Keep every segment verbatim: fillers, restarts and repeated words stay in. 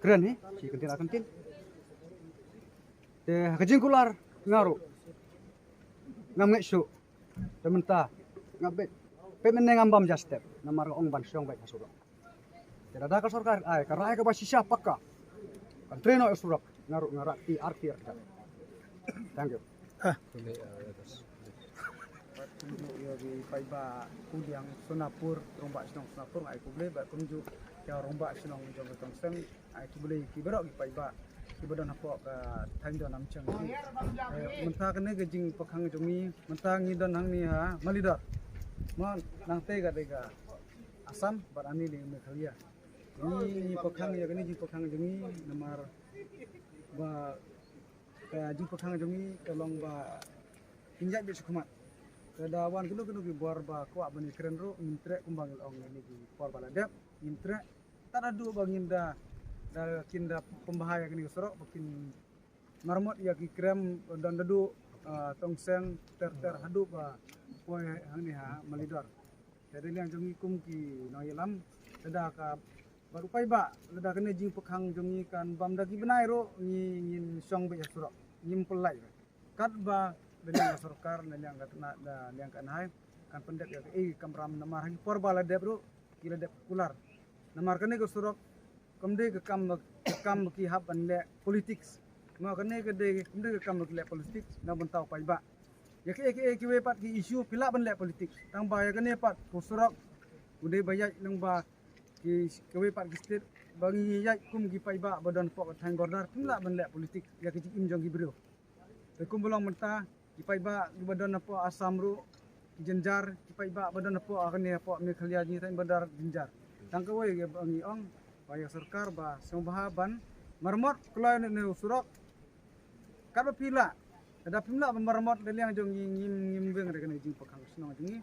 kren hi, shi kyntien ar kyntien. Te ha ka jingkular nga ruh ngam ngeit shuh. Te mynta nga beit, peit mynne ngam bam ja step namar nga ong ban shong beit ha surok. Te lada ka sorkar ai ka rai kaba shisha pakka, kan trei noh ïa surok, nga ruh nga rah kti ar kti ar kti. Thank you. Bad kumjuh ïa ki paidbah Kudiang Sonapur, rangbah shnong Sonapur, nga ai khublei, bad kumjuh ïa rangbah shnong jong ka Tongseng, ai khublei ki baroh ki paidbah kiba don hapoh ka thaiñ Donamcheng. Eh, mynta kane ka jingpyrkhang jong ngi, mynta ngi don hangne ha Malidor. Mo, nangta ka dei ka Assam bad hangne dei Meghalaya. Ngi, ngi pyrkhang ïa kane jingpyrkhang jong ngi namar ba ka jingpyrkhang jong ngi ka long ba kin ïaid beit shakhmat. Lada wan kino kino ki bor ba kwah ban ïakren ruh, ngim treh, kumba ngi la ong, ïa kine ki por ba la dep ngim treh. Tad haduh ba ngin da, da kin da pynbha ïa kane ka surok ba kin maramot ïa ki krem don haduh, ah, Tongseng ter ter haduh ba poi hangne ha Malidor. Te da liang jong ngi kum ki nongïalam, lada ka bad u paidbah, lada kane jingpyrkhang jong ngi kan bam da ki bnai ruh, ngi ngin shong beit ha surok, ngim pyllait. Katba da liang ka sorkar, da liang ka tnat, da liang ka N H I kan pyndep ïa kaei ka kamram, namar ha ki por ba la dep ruh ki la dep kular. Namar kane ka surok kam dei ka kam, ka kam ba ki hap ban leh politics. Mo, kane ka dei, kam dei ka kam ba ki leh politics na bynta u paidbah. Ïa kiei kiei kiwei pat ki issue phi lah ban leh politics, tang ba ïa kane pat ka surok u dei ba ïaid lyngba ki, kiwei pat ki state, ba ngi ïaid kum ki paidbah ba don hapoh ka thaiñ border, phim lah ban leh politics ïa ki jingim jong ki briew. Te kumba long mynta, ki paidbah kiba don hapoh Assam ruh ki jynjar, ki paidbah ba don hapoh, ah, kane hapoh Meghalaya jingthaiñ border jynjar. Tang kawei ba ngi ong ba ïa sorkar ba sngewbha ban maramot kloi ne u surok. Katba phi lah, lada phim lah ban maramot, da liang jong ngi ngim, ngim weng da kane jingpyrkhang shnong jong ngi.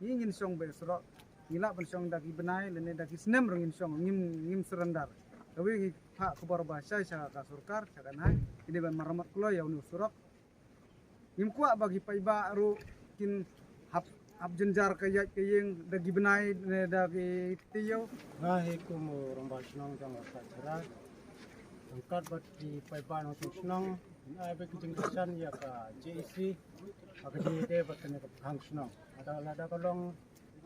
Ngi ngin shong beit ha surok. Ngi lah ban shong da ki bnai lane da ki snem ruh ngin shong, ngim, ngim surrender. Kawei ngi phah khubor ba shai sha ka sorkar, sha ka N H I, ki dei ban maramot kloi ïa une u surok. Ngim kwah ba ki paidbah ruh kin hap, hap jynjar ka ïaid ka ïeng da ki bnai ne da ki taïew. Nga hi kum u rangbah shnong jong ka Khatshara. Ryngkat bad ki paidbah nongshong shnong, ngin ai beit ka jingkyrshan ïa ka J A C ha ka jingïadei bad kane ka pyrkhang shnong. Lada, lada ka long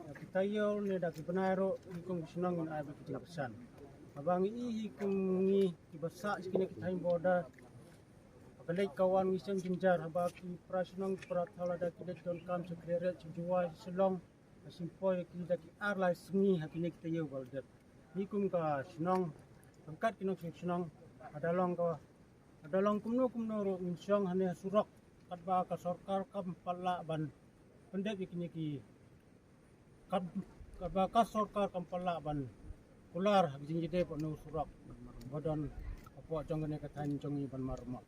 ïa ki taïew ne da ki bnai ruh, ngi kum ki shnong ngin ai beit ka jingkyrshan. Haba ngi i hi kum ngi kiba sah sha kine ki thaiñ border, ha ka leit ka wan ngi shem jynjar, haba ki para shnong ki para thaw lada ki leit donkam sha Khliehriat, sha Jowai, sha Shillong, ka shim poi ïa ki da ki ar lai sngi ha kine ki taïew ba la dep. Ngi kum ka shnong, ryngkat ki nongshong shnong, lada long ka, lada long kumno kumno ruh ngin shong hangne ha surok, katba ka sorkar kam pat lah ban pyndep ïa kine ki, kat, katba ka sorkar kam pat lah ban kular ha ka jingïadei bad une u surok ba don hapoh jong kane ka thaiñ jong ngi ban maramot.